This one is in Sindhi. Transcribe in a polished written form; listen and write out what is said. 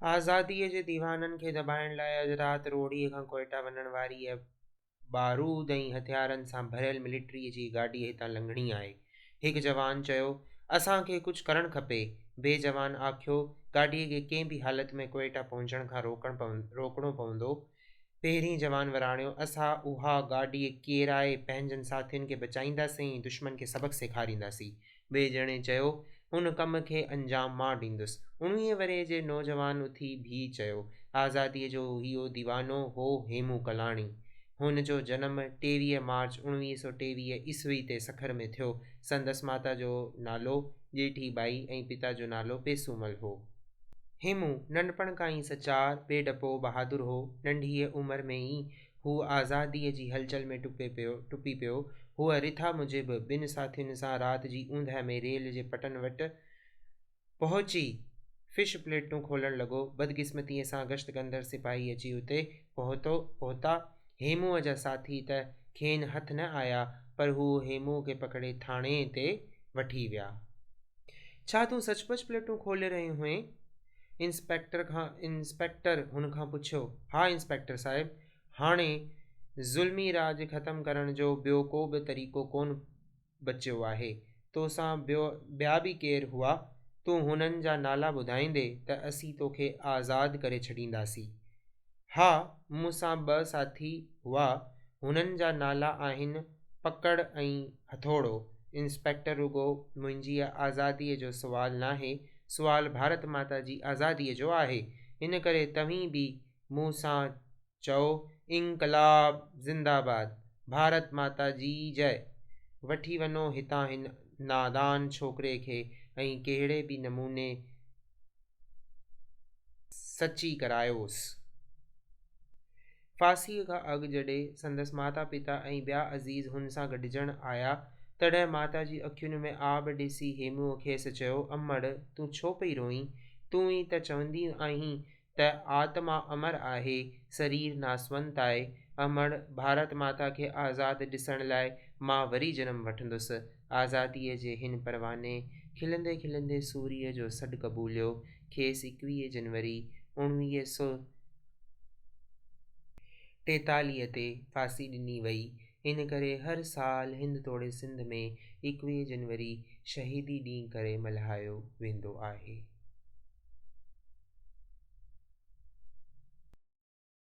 آزاديء جي ديوانن کي دٻائڻ لاء اڄ رات روهڙيء کان ڪوئيٽا وڃڻ واريء بارود ۽ هٿيارن سان ڀريل ملٽريء جي گاڏي هتان لنگهڻي آهي. هڪ جوان چيو، اسان کي ڪجهه ڪرڻ کپي. ٻئي جوان آکيو، گاڏيء کي ڪنهن به حالت ۾ ڪوئيٽا پهچڻ کان روڪڻو پوندو. پهرين جوان وراڻيو، اسان اها گاڏي ڪيرائي پنهنجن ساٿين کي بچائينداسين ۽ دشمن کي سبق سيکارينداسين. ٻئي ڄڻي چيو، ان ڪم کي انجام مان ڏيندس. اڻويهين ورهين جي نوجوان اٿي بيهي چيو، آزاديء جو اهو ديوانو هو هيمون ڪلاڻي. هن جو جنم 23 مارچ 1923 عيسوي تي سکر ۾ ٿيو. سندس ماتا جو نالو ڄيٺي ٻائي ۽ پتا جو نالو پيسومل هو. هيمون ننڍپڻ کان ئي سچار، بي ڊپو، بهادر هو. ننڍيء عمر ۾ ئي هو آزاديء جي هلچل ۾ ٽپي پيو. هو رٿا موجب ٻن ساٿين سان رات جي اوندهه ۾ ريل جي پٽن وٽ پهچي فش پليٽون کولڻ لڳو. بدقسمتيء سان گشت ڪندڙ سپاهي اچي اتي پهتا. هيمونء جا ساٿي ته کين هٿ نه آيا، پر هو هيمونء کي پڪڙي ٿاڻي تي وٺي ويا. ڇا تون سچ پچ پليٽون کولي رهيو هئين؟ انسپيڪٽر کان انسپيڪٽر هن کان پڇيو. ها انسپيڪٽر صاحب، هاڻي ظلمي راڄ ختم ڪرڻ جو ٻيو ڪو به طريقو ڪونه بچيو آهي. توسان ٻيا به ڪير هئا؟ تون هنن جا نالا ٻڌائيندي ته اسين توکي آزاد ڪري ڇڏينداسين. ها، مون سان ٻه ساٿي هئا، هنن جا نالا آهن پڪڙ ۽ هٿوڙو. انسپيڪٽر رڳو منهنجيء آزاديء جو سوال ناهي، سوال ڀارت ماتا جي آزاديء جو آهي. ان ڪري توهين به مون سان چئو انقلاب زنده باد، ڀارت ماتا جي جئه. وٺي وڃو هتان هن نادان ڇوڪري کي ۽ ڪهڙي به نموني سچي ڪرايوس. ڦاسيء کان اڳ جڏهن سندس ماتا پتا ۽ ٻيا عزيز هن سان گڏجڻ آيا، تڏهن ماتا جي اکين ۾ آب ڏسي هيمونء کيس چيو، امڙ، تون ڇو پئي روئين؟ تون ئي ته چوندي آهين ته آتما امر آهي، سرير ناسونت آهي. امڙ، ڀارت ماتا کي آزاد ڏسڻ لاء مان وري جنم وٺندس. آزاديء جي هن پرواني کلندي کلندي سوريء جو سڏ قبوليو. کيس 21 جنوري 1943 تي ڦاسي ڏني وئي. ان ڪري هر سال هند توڙي سنڌ ۾ 21 جنوري شهيدي ڏينهن ڪري ملهايو ويندو آهي.